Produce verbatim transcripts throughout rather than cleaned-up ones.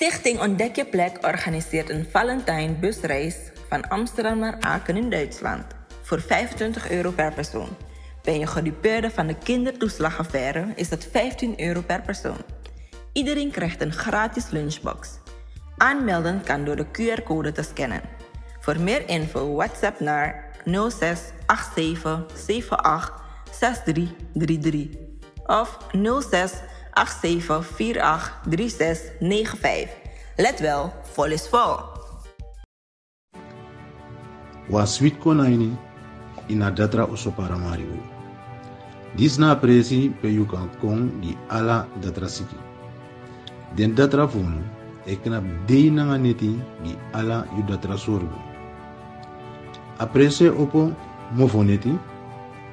Stichting Ontdek Je Plek organiseert een Valentijnbusreis van Amsterdam naar Aken in Duitsland voor vijfentwintig euro per persoon. Ben je gedupeerde van de kindertoeslagaffaire, is dat vijftien euro per persoon. Iedereen krijgt een gratis lunchbox. Aanmelden kan door de Q R-code te scannen. Voor meer info WhatsApp naar nul zes acht zeven zeven acht zes drie drie drie of nul zes acht zeven vier acht drie zes negen vijf. Let wel, vol is vol. Wan switi kon na ini, ini a datra oso Paramaribo. Disi na a presi pe yu kan kon gi ala datra siki. Den datra fu unu e knapu dei nanga neti gi ala yu datra sorgu. A presi e opo mofo neti,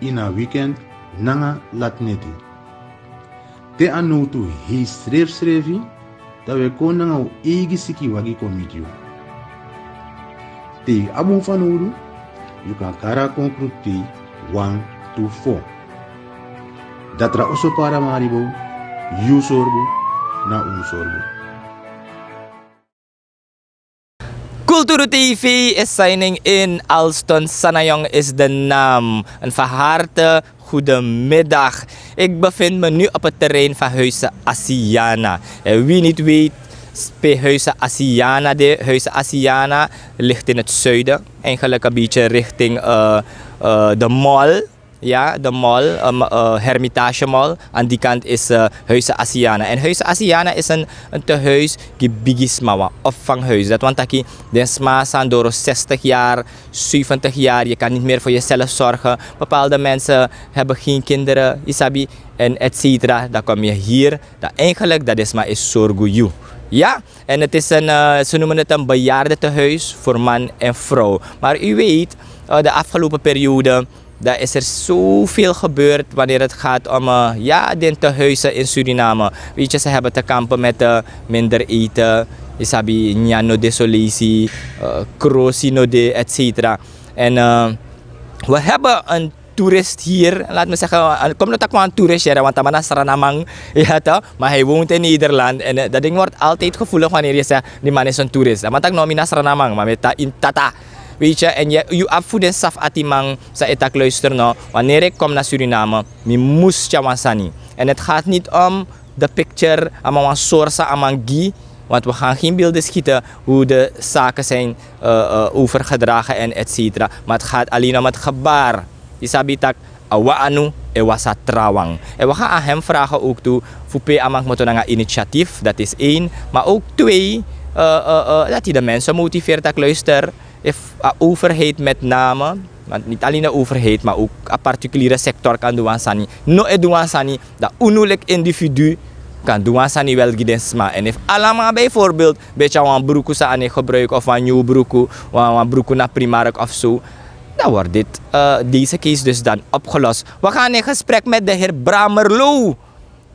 ini a weekend nanga lati neti. Te a nowtu hei srefsrefi, dan wi e kon nanga un eigi sikiwagi kon miti yu. Te yu abi un fanowdu, yu kan kari a kon krutu tei wan tu fo. Datra oso Paramaribo, yu sorgu na un sorgu. Kulturu T V is signing in. Alston Sanayong is de naam. Een van harte goedemiddag. Ik bevind me nu op het terrein van Huizen Asiana. En wie niet weet, bij Huizen Asiana, de Huizen Asiana ligt in het zuiden. Eigenlijk een beetje richting eh, eh, de mall. Ja, de mall, um, eh, Hermitage Mall. Aan die kant is eh, Huizen Asiana. En Huizen Asiana is een, een tehuis die bigi sma, wan opvanghuis. Dat want taki den sma san doro zestig jaar, zeventig jaar, je kan niet meer voor jezelf zorgen. Bepaalde mensen hebben geen kinderen, isabi, en et cetera. Dan kom je hier, dan eigenlijk dat is maar is sorgu yu. Ja, en het is een, eh, ze noemen het een bejaardentehuis voor man en vrouw. Maar u weet, eh, de afgelopen periode, daar is er zoveel gebeurd wanneer het gaat om eh, ja, den tehuizen in Suriname. Weet je, ze hebben te kampen met eh, minder eten, isabi, nyano de solesi, eh, krosi no de, et cetera. En eh, we hebben een toerist hier, laat me zeggen, eh, kom no taki wan toerist hier, want a man na Sranaman, ja toch, maar hij woont in Nederland. En eh, dat ding wordt altijd gevoelig wanneer je zegt, die man is een toerist. A man taki no, mi na Sranaman, maar mi e tan ini Tata. Weet je, en je, yu abi fu den sabi ati man san e taki luister no, wanneer ik kom na Suriname, mi mus tyari wan sani. En het gaat niet om de picture, a man wan sori san a man gi, want we gaan geen beelden schieten hoe de zaken zijn eh, eh, overgedragen en et cetera. Maar het gaat alleen om het gebaar. Isabi taki a wan anu e wasi a trawan. En we gaan aan hem vragen ook toe fu pe a man kmoto nanga initiatief, dat is één. Maar ook twee, eh, eh, eh, dat hij de mensen motiveert, taki luister, if a overheid met name, want niet alleen de overheid, maar ook a particuliere sector kan doen wan sani. No e doen wan sani, dan unu leki individu kan doen wan sani wel gi den sma. En if ala man bijvoorbeeld ben tyari wan bruku san a no e gebruik of wan nyun bruku, wan, wan bruku na Primark of zo, dan wordt dit, eh, deze case dus dan opgelost. We gaan in gesprek met de heer Bramerlo.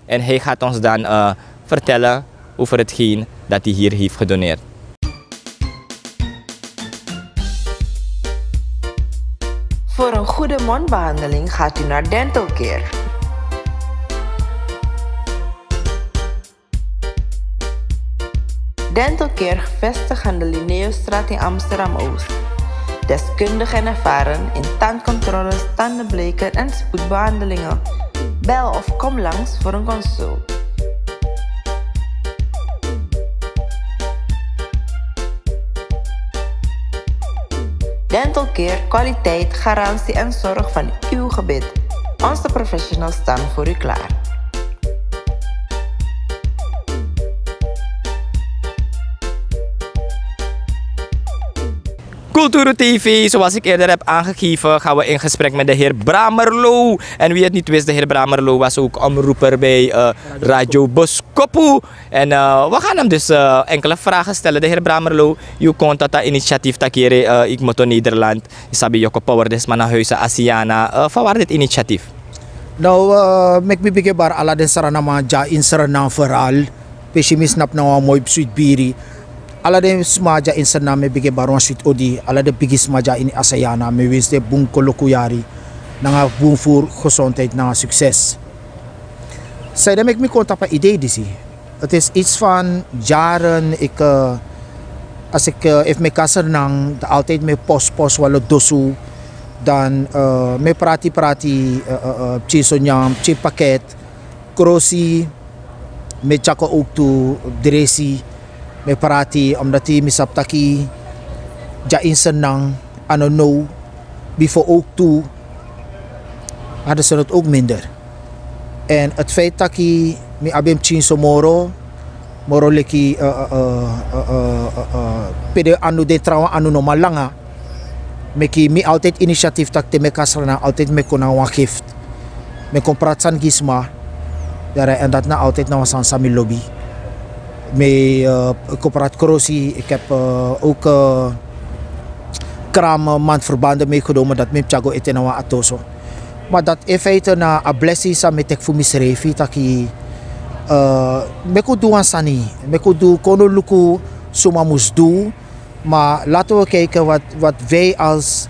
En hij gaat ons dan eh, vertellen over hetgeen dat hij hier heeft gedoneerd. Voor een goede mondbehandeling gaat u naar Dental Care. Dental Care, gevestigd aan de Linnaeusstraat in Amsterdam-Oost. Deskundig en ervaren in tandcontroles, tandenbleken en spoedbehandelingen. Bel of kom langs voor een consult. Dental Care, kwaliteit, garantie en zorg van uw gebit. Onze professionals staan voor u klaar. Kulturu T V, zoals ik eerder heb aangegeven, gaan we in gesprek met de heer Bramerlo. En wie het niet wist, de heer Bramerlo was ook omroeper bij eh, Radio Boskopu. En eh, we gaan hem dus eh, enkele vragen stellen. De heer Bramerlo, yu kon tata initiatief taki yere, eh, ik moto Nederland, isabi, yu kon power den sma na Huizen Asiana. Eh, fa wari dit initiatief? Now, eh, meki mi bigin bari ala den Srananman dya ini Sranan, vooral pe si mi snapu na wan moi switi biri. Ala den sma dya ini Sranan, mi e bigin bari wan switi odi. Ala den bigi sma dya ini Asiana, mi e winsi den bun koloku yari nanga bun furu gesondheid nanga sukses. Sanede meki mi kon tapu a idee disi? Het is iets van jaren, ik, eh, als ik, eh, efu mi e kon Sranan, dan altijd mi e pospos wan lo dosu. Dan, eh, mi e prati prati, eh, eh, eh, pikin sonyan, pikin paket, krosi, mi e tyari kon ook tu, dresi, mi e prati, omdat mi sabi taki dya in Sranan, a no now, bifo ook tu, hadden ze het ook minder. En het feit taki mi abi en pikin so moro, moro leki, eh, eh, eh, eh, eh, eh, eh, pe den anu, den trawan anu no man langa, meki mi altijd initiatief taki te mi e kon Sranan, altijd mi e kon nanga wan gift. Mi e kon prati sani gi sma. Yere, en dat na altijd na wan sani san mi lobi. Mi, eh, e kon prati krosi, ik heb, eh, ook, eh, kraam, eh, maandverbanden meegenomen, dat mi e tyari go ete na wan ati oso. Maar dat in feite na a blessing san mi e teki fu misrefi, taki, eh, mi kon du wan sani, mi kon du, kon no luku suma mus du, maar laten we kijken wat, wat wij als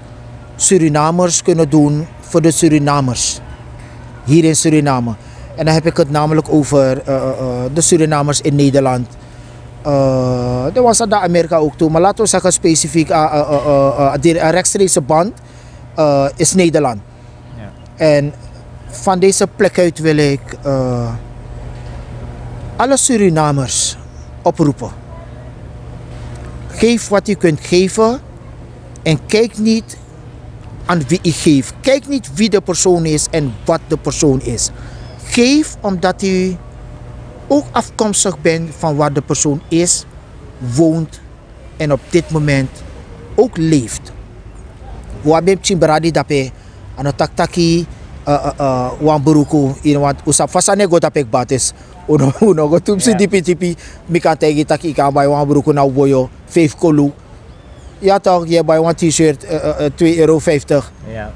Surinamers kunnen doen voor de Surinamers hier in Suriname. En dan heb ik het namelijk over, eh, eh, eh, de Surinamers in Nederland. Eh, de wan san de Amerika ook toe, maar laten we zeggen specifiek, eh, eh, eh, eh, eh, die, eh, rechtstreekse band, eh, is Nederland. Ja. En van deze plek uit wil ik, eh, alle Surinamers oproepen. Geef wat u kunt geven en kijk niet aan wie u geeft. Kijk niet wie de persoon is en wat de persoon is. Geef omdat u ook afkomstig bent van waar de persoon is, woont en op dit moment ook leeft. Wi abi en pikin brada dape, a no taki taki, eh, eh, eh, wan bruku, yu no, want un sabi fa sani e go dape, kbatis. Un no, un no go tumsi dipi dipi. Mi kan taigi taki yu kan bai wan bruku na un boyo, vijf kolu. Ja toch, yu e bai wan t-shirt, eh, eh, eh, twee euro vijftig. Ja.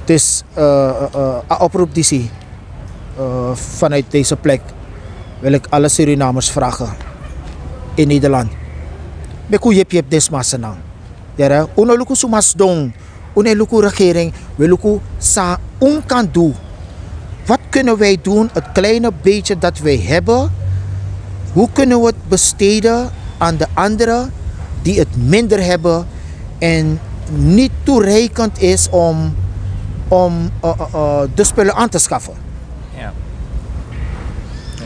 Dus, eh, eh, eh, a oproep disi, eh, vanuit deze plek wil ik alle Surinamers vragen in Nederland. Meki un yepi yepi den sma na Sranan. Yere, un no luku suma sidon, un no e luku regering, wi e luku san un kan du. Wat kunnen wij doen, het kleine beetje dat wij hebben? Hoe kunnen we het besteden aan de anderen die het minder hebben en niet toereikend is om, om, eh, eh, eh, de spullen aan te schaffen? Ja.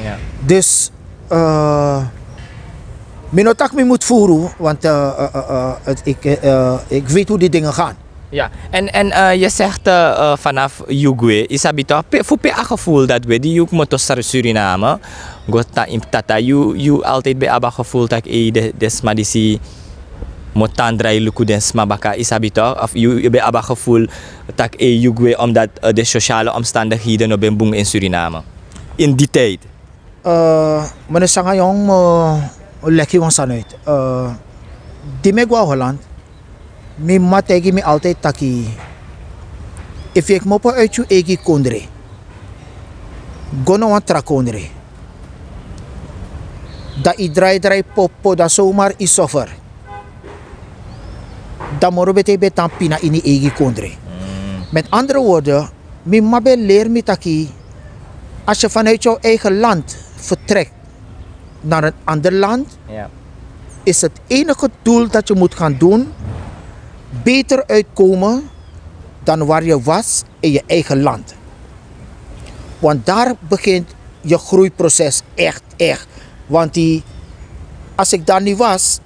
Ja. Dus, eh, mi no taki mi mus furu, want, eh, eh, eh, eh, het, ik, eh, eh, ik weet hoe die dingen gaan. Ja, en, en, eh, je zegt, eh, eh, vanaf yu gwe, yu sabi toch, pe, fu pe a gevoel dat we di yu kmoto sari Suriname, go tan ini tata, yu, yu altijd ben abi a gevoel taki, eh, den, den sma disi mu tan drai luku den sma baka, yu sabi toch, of yu, yu ben abi a gevoel taki, eh, yu gwe omdat, eh, de sociale omstandigheden no ben bun in Suriname in die tijd? Eh, meneer Sangayong, mi o leki wan sani uit. Eh, di mi e go na Holland, mi mama taigi mi altijd taki, efu yu e kmopo uit yu eigi kondre, go na wan tra kondre, dan yu drai drai popo, dan zomaar yu suffer. Dan moro beti yu ben tan pina ini yu eigi kondre. Mm. Met andere woorden, mi mama ben leri mi taki, als je vanuit jouw eigen land vertrekt naar een ander land, ja, is het enige doel dat je moet gaan doen, beter uitkomen dan waar je was in je eigen land. Want daar begint je groeiproces echt, echt. Want die, als ik daar niet was,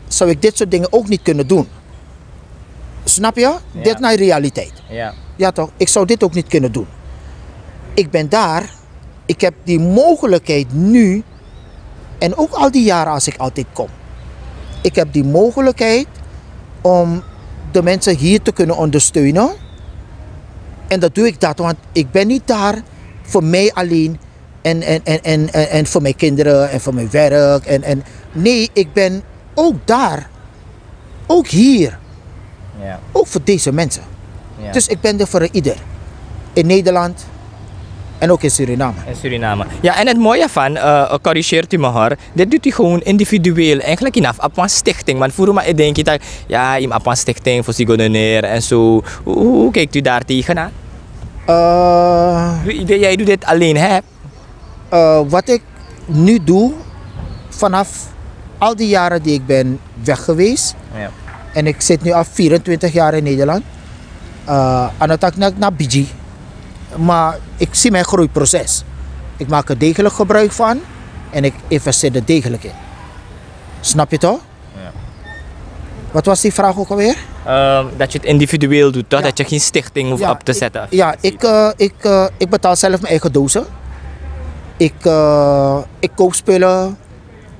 zou ik dit soort dingen ook niet kunnen doen. Snap je? Ja. Dit is mijn realiteit. Ja. Ja toch, ik zou dit ook niet kunnen doen. Ik ben daar, ik heb die mogelijkheid nu en ook al die jaren als ik altijd kom. Ik heb die mogelijkheid om de mensen hier te kunnen ondersteunen. En dat doe ik dat, want ik ben niet daar voor mij alleen en, en, en, en, en, en voor mijn kinderen en voor mijn werk. En, en, nee, ik ben ook daar. Ook hier. Ja. Ook voor deze mensen. Ja. Dus ik ben er voor een ieder. In Nederland en ook in Suriname. In Suriname. Ja, en het mooie van, eh, eh, corrigeert u me hoor, dit doet u gewoon individueel. Eigenlijk yu no abi wan stichting, want furu man e denki taki, ja, yu no abi wan stichting fosi go doneren en zo. Hoe, hoe, hoe kijkt u daar tegenaan? Eh, u, u, jij doet dit alleen, hè? Eh, wat ik nu doe, vanaf al die jaren die ik ben weg geweest, en ik zit nu al vierentwintig jaar in Nederland, aan het tak net naar B G. Maar ik zie mijn groeiproces. Ik maak er degelijk gebruik van en ik investeer er degelijk in. Snap je toch? Wat was die vraag ook alweer? Dat je het individueel doet, toch? Dat je geen stichting hoeft op te zetten. Ja, ik, eh, ik, eh, ik betaal zelf mijn eigen dozen. Ik, eh, ik koop spullen.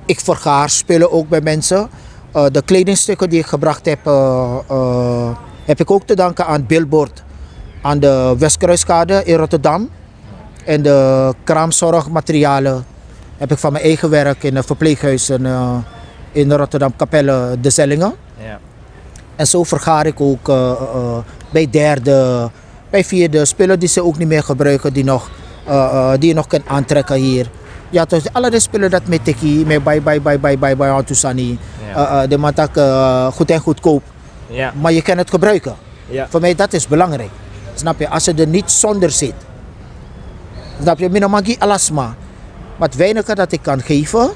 Ik vergaar spullen ook bij mensen. Eh, de kledingstukken die ik gebracht heb, eh, eh, heb ik ook te danken aan Billboard, aan de Westkruiskade in Rotterdam. En de kraamzorgmaterialen heb ik van mijn eigen werk in een verpleeghuis in, eh, in Rotterdam, Capelle de Zellingen. En zo vergaar ik ook, eh, eh, bij derde, bij vierde spullen die ze ook niet meer gebruiken, die nog, eh, eh, die je nog kan aantrekken hier. Ja, toch, alle die spullen dat met teki, met bai, bai, bai, bai, bai, bai, want to sani. Eh, eh, de man tak, eh, goed en goedkoop. Maar je kan het gebruiken. Voor mij, dat is belangrijk. Snap je? Als je er niet zonder zit. Snap je? Mina magi alasma. Maar het weinige dat ik kan geven,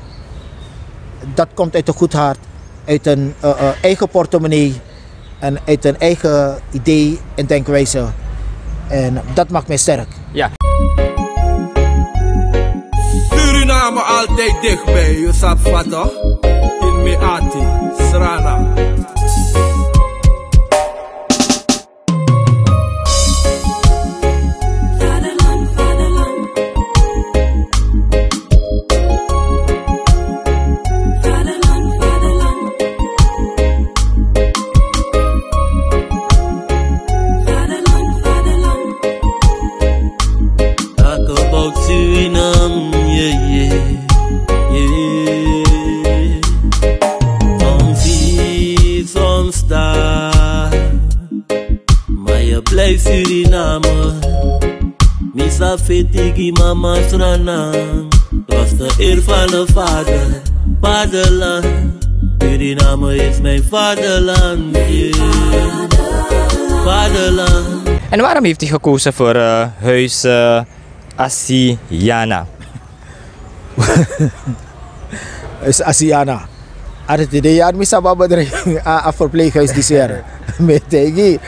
dat komt uit een goed hart, uit een, eh, eh, eigen portemonnee en uit een eigen idee en denkwijze. En dat maakt mij sterk. Suriname altijd dichtbij, je sabi toch? In Meati, Srana. Talk about Suriname, yeah, yeah, yeah. Soms hier, soms daar. Maar je blijft Suriname. Misa fitigi mama Sranan. Trots de eer van de vader, vaderland. Suriname is mijn vaderland, yeah. Vaderland. En waarom heeft u gekozen voor, eh, huis, eh, Asiana? Huis Asiana. Ari tide yari mi sabi a bedrijf, a, a verpleeghuis disi yari. Mi e taigi,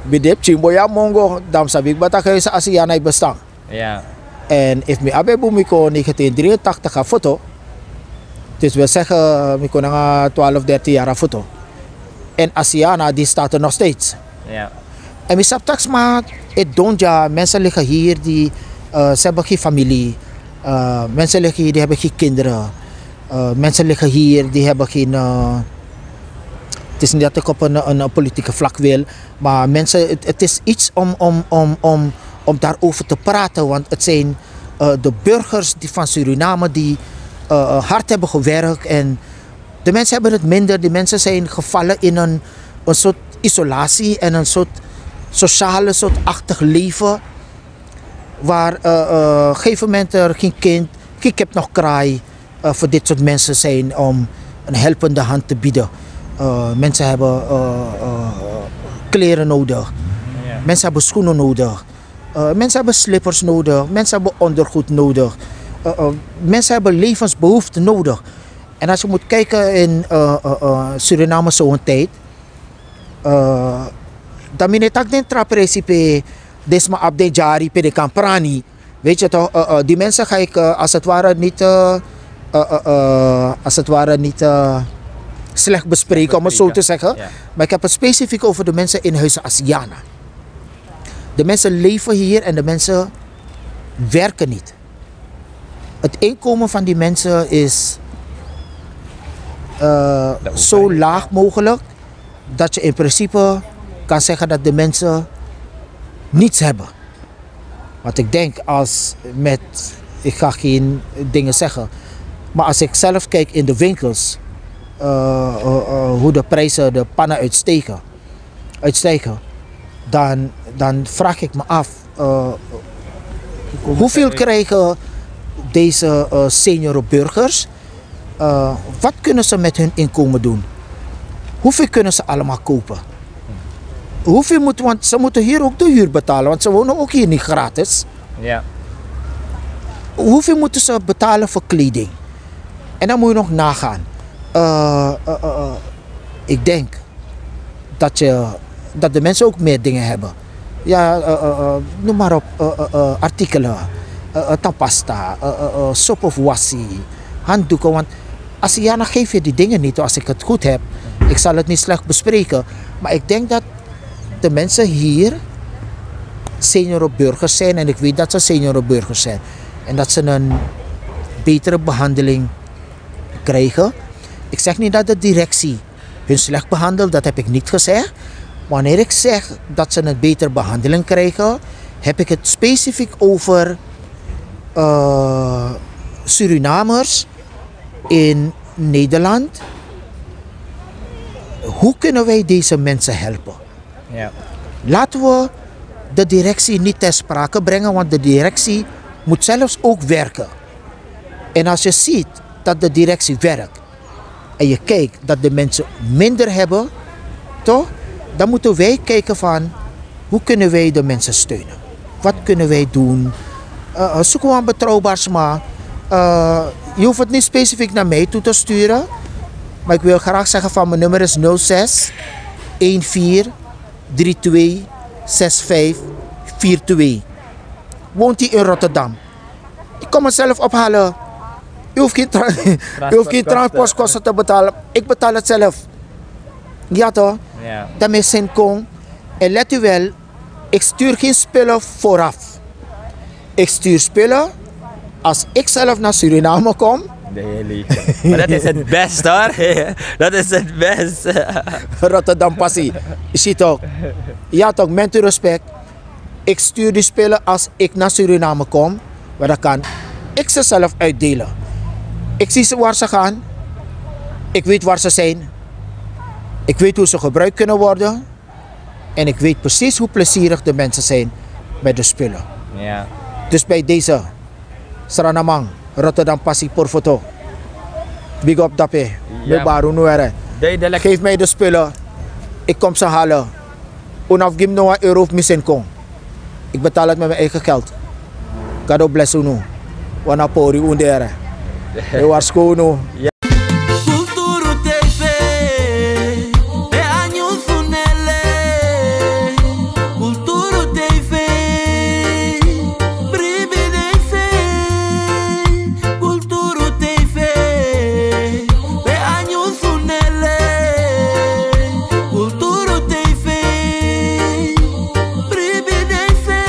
mi de pikin boi a mongo, dan mi sabi kba taki Huis Asiana e bestaan. En efu mi abi bun, mi kon negentien drieëntachtig a foto. Dus wil zeggen, mi kon nanga twaalf, dertien jaar a foto. En Asiana, die staat er nog steeds. En mi sabi taki sma e don dya, mensen liggen hier die, eh, ze hebben geen familie. Eh, mensen liggen hier, die hebben geen kinderen. Eh, mensen liggen hier, die hebben geen, eh, het is niet dat ik op een, een, een politieke vlak wil, maar mensen, het, het is iets om, om, om, om, om daarover te praten, want het zijn, eh, de burgers die van Suriname die, eh, eh, hard hebben gewerkt en de mensen hebben het minder. Die mensen zijn gevallen in een, een soort isolatie en een soort sociale soortachtig leven. Waar, eh, eh, op een gegeven moment er geen kind, geen kip nog kraai, eh, voor dit soort mensen zijn om een helpende hand te bieden. Eh, mensen hebben, eh, eh, kleren nodig. Mensen hebben schoenen nodig. Eh, mensen hebben slippers nodig. Mensen hebben ondergoed nodig. Eh, eh, mensen hebben levensbehoeften nodig. En als je moet kijken in, eh, eh, eh, Suriname zo'n tijd, eh, dan mi no e taki den tra presi pe den sma abi den dyari pe den kan prani. Weet je toch, eh, eh, die mensen ga ik, eh, als het ware niet, eh, eh, eh, eh, als het ware niet, eh, slecht bespreken, om het zo te zeggen. Maar ik heb het specifiek over de mensen in Huis Asiana. De mensen leven hier en de mensen werken niet. Het inkomen van die mensen is, eh, zo laag mogelijk dat je in principe kan zeggen dat de mensen niets hebben. Want ik denk als met, ik ga geen dingen zeggen, maar als ik zelf kijk in de winkels, eh, eh, eh, hoe de prijzen de pannen uitsteken, uitstijgen, dan, dan vraag ik me af, eh, hoeveel krijgen deze, eh, senior burgers? Eh, wat kunnen ze met hun inkomen doen? Hoeveel kunnen ze allemaal kopen? Hoeveel moet, want ze moeten hier ook de huur betalen, want ze wonen ook hier niet gratis. Ja. Hoeveel moeten ze betalen voor kleding? En dan moet je nog nagaan. Eh, eh, eh, eh, ik denk dat je, dat de mensen ook meer dingen hebben. Ja, eh, eh, eh, noem maar op, eh, eh, eh, artikelen, eh, eh, tandpasta, eh, eh, eh, sop of wasi, handdoeken. Want Asiana geeft je die dingen niet, als ik het goed heb. Ik zal het niet slecht bespreken, maar ik denk dat de mensen hier senior burgers zijn en ik weet dat ze senior burgers zijn. En dat ze een betere behandeling krijgen. Ik zeg niet dat de directie hun slecht behandelt, dat heb ik niet gezegd. Wanneer ik zeg dat ze een betere behandeling krijgen, heb ik het specifiek over, eh, Surinamers in Nederland. Hoe kunnen wij deze mensen helpen? Ja. Laten we de directie niet ter sprake brengen, want de directie moet zelfs ook werken. En als je ziet dat de directie werkt en je kijkt dat de mensen minder hebben, toch? Dan moeten wij kijken van, hoe kunnen wij de mensen steunen? Wat kunnen wij doen? Eh, eh, zoeken we een betrouwbaar sma. Eh, je hoeft het niet specifiek naar mij toe te sturen. Maar ik wil graag zeggen van, mijn nummer is nul zes een vier drie twee zes vijf vier twee. Woont hij in Rotterdam? Ik kom mezelf ophalen. U hoeft geen, tra- u hoeft geen transportkosten te betalen. Ik betaal het zelf. Ja toch? Ja. Dan mi seni kon. En let u wel, ik stuur geen spullen vooraf. Ik stuur spullen als ik zelf naar Suriname kom. De hele liefde. Maar dat is het beste, hoor. Dat is het beste. Rotterdam passie. Je ziet toch? Ja toch, met u respect. Ik stuur die spullen als ik naar Suriname kom. Maar dan kan ik ze zelf uitdelen. Ik zie ze waar ze gaan. Ik weet waar ze zijn. Ik weet hoe ze gebruikt kunnen worden. En ik weet precies hoe plezierig de mensen zijn met de spullen. Ja. Dus bij deze, Sranamang, Rotterdam Passie, Porfoto. Big up dape, ja. Mi baru no ere. Duidelijk. Geef mij de spullen, ik kom ze halen. Un no abi gi mi no wan euro fu mi seni kon. Ik betaal het met mijn eigen geld. Gado bless unu. Wan na pori un de ere. E warskow unu. Kulturu T V, e a nyunsu nele. Kulturu T V, bribi den se. Kulturu T V, e a nyunsu nele. Kulturu T V, bribi den se.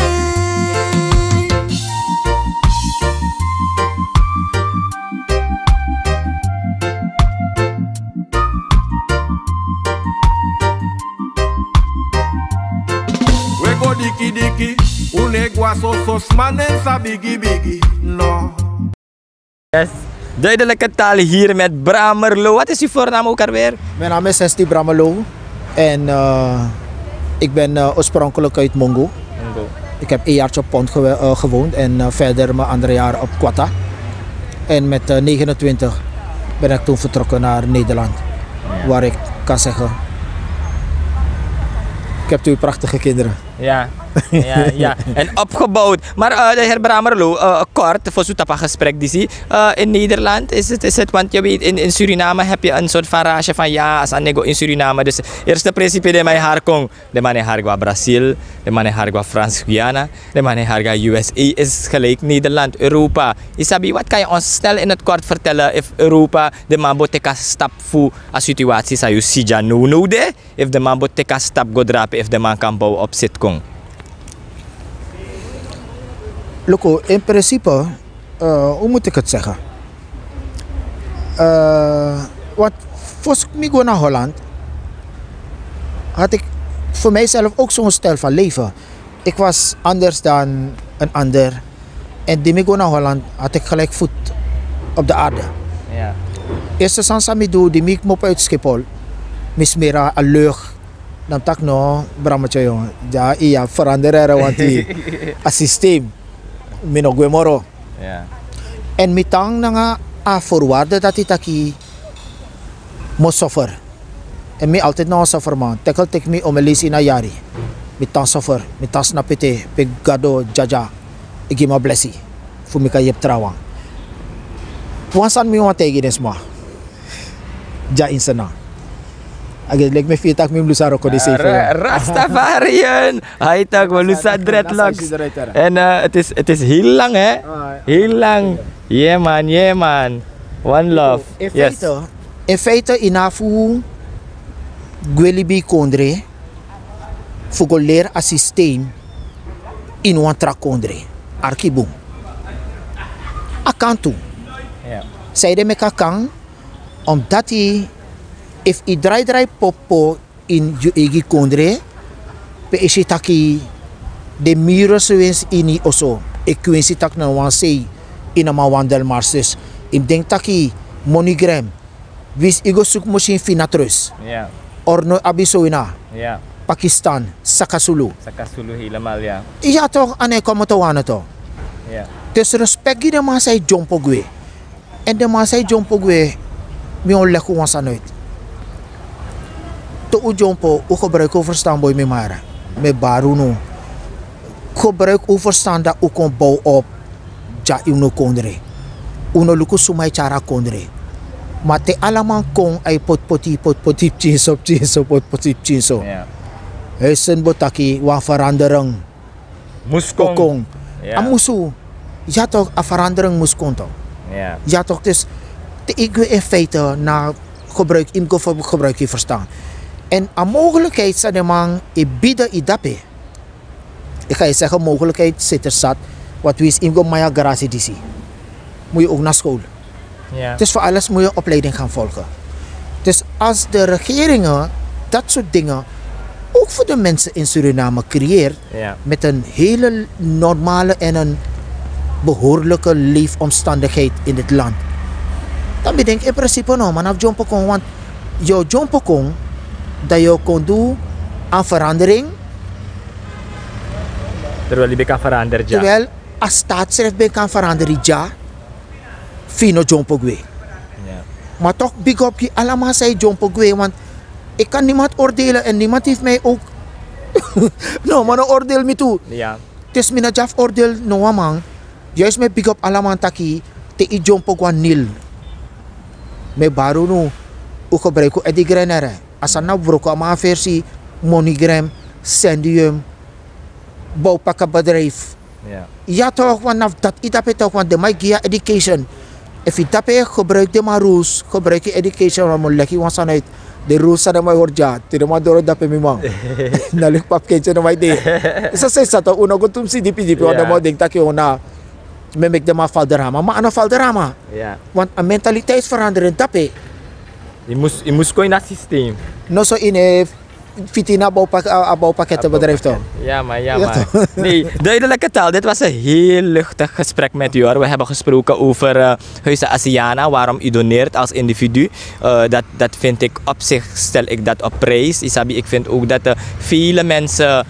We go diki diki, un no e go a soso sma, nen sa bigi bigi, no. Yes. Duidelijke taal hier met Bramerlo. Wat is uw voornaam ook alweer? Mijn naam is Sesti Bramerlo. En, eh, ik ben, eh, oorspronkelijk uit Mongo. Mongo. Ik heb een jaartje op Pond gewe- eh, gewoond en, eh, verder mijn andere jaren op Kwata. En met, eh, negenentwintig ben ik toen vertrokken naar Nederland. Ja. Waar ik kan zeggen, ik heb twee prachtige kinderen. Ja, ja, ja. En opgebouwd. Maar, eh, de heer Bramerlo, eh, kort, voor zo'n tapa gesprek, die zie, eh, in Nederland is het, is het, want je weet, in, in Suriname heb je een soort van raasje van, ja, als een nego in Suriname. Dus eerste principe, de man e hari kon, de man e hari go na Brazil, de man e hari go na Frans Guyana, de man e hari go na U S A, is gelijk Nederland, Europa. Isabi, wat kan je ons snel in het kort vertellen, if Europa, de man bo teki a stap fu a situatie san yu si dya nownow de? Efu den man bo teki a stap go drape, efu den man kan bow op seti kon. Luku, in principe, eh, hoe moet ik het zeggen? Eh, want voor mi go na Holland, had ik voor mijzelf ook zo'n stijl van leven. Ik was anders dan een ander. En di mi go na Holland, had ik gelijk voet op de aarde. Ja. Eerste sani san mi du, di mi kmopo uit Schiphol, mi smeri a lucht. Dan mi taki no, Bramertje, dya yu abi feranderi, want a systeem, mi no gwe moro. Ja. En mi tan nanga a voorwaarde dati taki mi o suffer. En mi altijd na wan sufferman. Teki al teki mi omeni leisi ini a yari. Mi tan suffer, mi tan snapete, pe Gado, Dyaddya e gi mi a blesi. fu mi kan yepi trawan. Wan sani mi wani taigi den sma. Dya ini sena. A gesi leki mi e firi tak' mi mus lusu a wroko disi. Rastafarian. Ai tak' wi o lusu a dreadlocks. En het is heel lang, hè? Heel lang. Yeah man, yeah man. One love. In feite yu no abi fu gwe libi yu kondre fu go leri a systeem ini wan tra kondre. Arki bun. A kan tu. Sanede meki a kan? Omdati efu yu drai drai popo ini yu eigi kondre, pe yu si taki den muru sowens ini yu oso, e kwinsi tak' na wan sei. Yu na man wan delmarsus. Yu mus denki taki MoneyGram, winsi yu go suku mosin fina trus, or no abi sowina, Pakistan, sakasulu. Yu ya tok' a no e komoto wano tok'. Dus respek gi den man san e dyompo gwe. Èn den man san e dyompo gwe, mi o leki un wan sani uit. Te un dyompo, un gebruiki un ferstan boi, mi mara, mi e bari unu. Gebruiki un ferstan dan un kon bow op. Dya ini unu kondre. Un no luku suma e tyari a kondre. Ma te ala man kon a e potipoti, potipoti pikinso, pikinso, potipoti pikinso. Huisen bo taki wan ferandering mus kon. A musu. Ya tok', a ferandering mus kon tok'. Ya tok', dus te yu gwe in feite na gebruiki, yu mus go fu gebruiki yu ferstan. Èn a mogelijkheid san den man e bidi yu dape. Yu kan yu segi mogelijkheid siti sat. Want winsi yu mus go maya grasi disi, mus yu ook na skol. Dus fu alles mus yu opleiding gaan volgen. Dus als de regeringe dat soort dingen ook voor de mensen in Suriname creëert, met een hele normale en een behoorlijke leefomstandigheid in dit land, dan ben ik in principe no man na fu dyompo kon, want yu o dyompo kon, dan yu o kon du a ferandering. Terwijl yu ben kan ferander dya. Terwijl a staat srefi ben kan feranderi dya, fu yu no dyompo gwe. Ma tok' bigi op gi ala man san e dyompo gwe, want ik kan niemand oordelen en niemand heeft mij ook. No man no oordeel mi tu. Dus mi no dya fu oordeel no wan man. Juist mi e bigi op ala man taki te yu dyompo go na nil, mi e bari unu, un gebruiki un edi grenere. A sani na wroko a man aversi, MoneyGram, Sendium, bowpakkenbedrijf. Ya tok', want na fu dati yu dape tok', want den man e gi yu a education. Efu yu dape gebruiki den man rules, gebruiki yu education, want mi o leki yu wan sani uit. Den rules san den man e hori dya, te den man doro dape, mi man, na leki papkentye den man e de. Soso yu sabi tok', un no go tumsi dipi dipi, want den man o denki taki un na, mi e meki den man valderrama, ma a no valderrama. Want a mentaliteitsverandering dape. Yu mus kon ini a systeem. Noso yu no e fiti ini a bowpakkettenbedrijf tok'. Ja man, ja man. Nee, duidelijke taal. Dit was een heel luchtig gesprek met u, hoor. We hebben gesproken over Huizen Asiana, waarom u doneert als individu. Dat vind ik op zich, stel ik dat op prijs. Isabi, ik vind ook dat vele mensen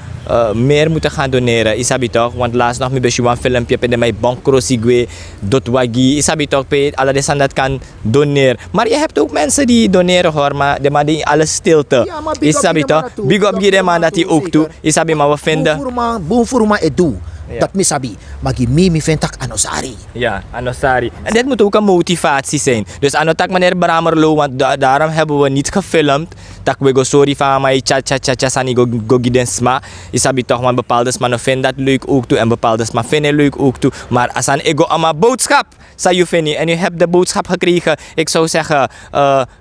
meer moeten gaan doneren. Isabi toch? Want laatst nog mi ben si wan filmpje pe den man e bon krosi gwe, doti wagi. Isabi toch, pe ala den sani dati kan doneren. Maar je hebt ook mensen die doneren, hoor, maar den man de in alle stilte. Isabi toch? Big up gi den man dati ook tu. Isabi, maar we vinden. Bun furu man e du. Dat mi sabi. Maar gi mi, mi vind tak' a no sari. Ja, a no sari. En dit moet ook een motivatie zijn. Dus a no tak' meneer Bramerlo, want daarom hebben we niet gefilmd. Tak' we go sori fa a man e tya tya tya sani go gi den sma. Isabi toch, want bepaalde sma no vind dat leuk ook tu en bepaalde sma vind het leuk ook tu. Maar a sani e go a man boodschap. San yu feni, en u hebt de boodschap gekregen. Ik zou zeggen,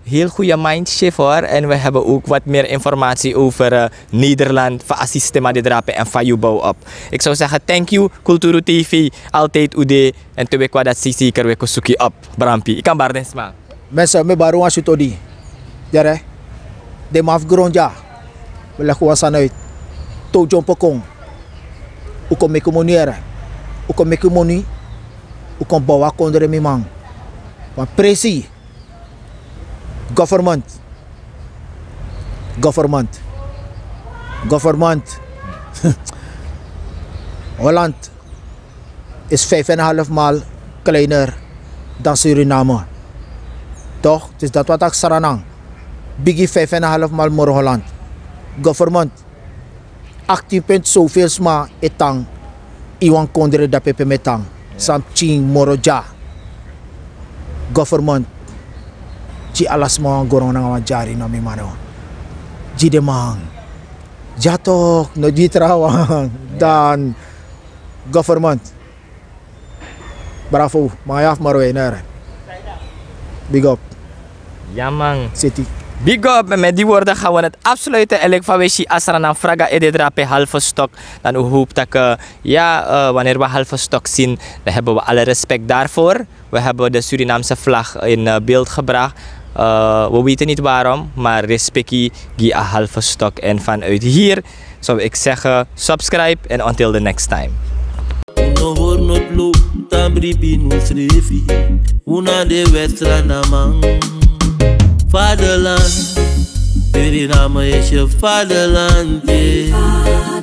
heel goede mindshift, hoor. En we hebben ook wat meer informatie over Nederland, fa a sistema de drape en fa yu bouw op. Ik zou zeggen, thank you, Kulturu T V, altijd u de. En te we kwa dat si zeker we kon suki op. Brampi, ik kan bari den sma. Mensen, mi bari wan switi odi. Yere, den man fu gron dya, we leki wan sani uit. Te un dyompo kon, un kon meki moni, yere. Un kon meki moni. Un kon bow a kondre, mi man. Wan presi. Government. Government. Government. Holland is vijf en een half maal kleiner dan Suriname. Toch? Dus dat wat ik Sranan. Bigi vijf en een half maal moro Holland. Government. Achttien punt zoveel sma e tan. Iwan kondre dape pe mi e tan. San pikin moro dya. Government, gi ala sma wan gron nanga wan dyari, no mi mano. Gi den man. Dya tok, no gi trawan. Dan government. Bravo, man, ya fu Marwei, nere. Big up. Ja, man. City. Big up. En met die woorden gaan we het afsluiten. En like van we zien, Asra na vraga ede drape halve stok. Dan u hoopt dat, eh, ja, eh, wanneer we halve stok zien, dan hebben we alle respect daarvoor. We hebben de Surinaamse vlag in, eh, beeld gebracht. Eh, we weten niet waarom, maar respectie, gi a halve stok. En vanuit hier zou ik zeggen, subscribe en until the next time. Unu no hori noti lo, tan bribi nu srefi. Unu na den wèt Srananman. Vaderland, Suriname is je vaderland, yeah.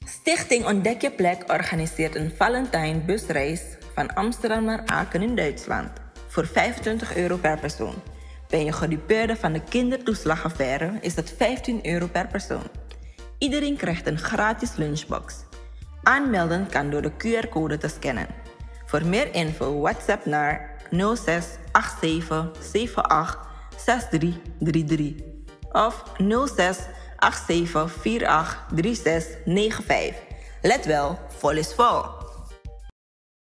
Stichting Ontdek Je Plek organiseert een Valentijnbusreis van Amsterdam naar Aken in Duitsland voor vijfentwintig euro per persoon. Ben je gedupeerde van de kindertoeslagaffaire, is dat vijftien euro per persoon. Iedereen krijgt een gratis lunchbox. Aanmelden kan door de Q R-code te scannen. Voor meer info WhatsApp naar nul zes acht zeven zeven acht zes drie drie drie of nul zes acht zeven vier acht drie zes negen vijf. Let wel, vol is vol.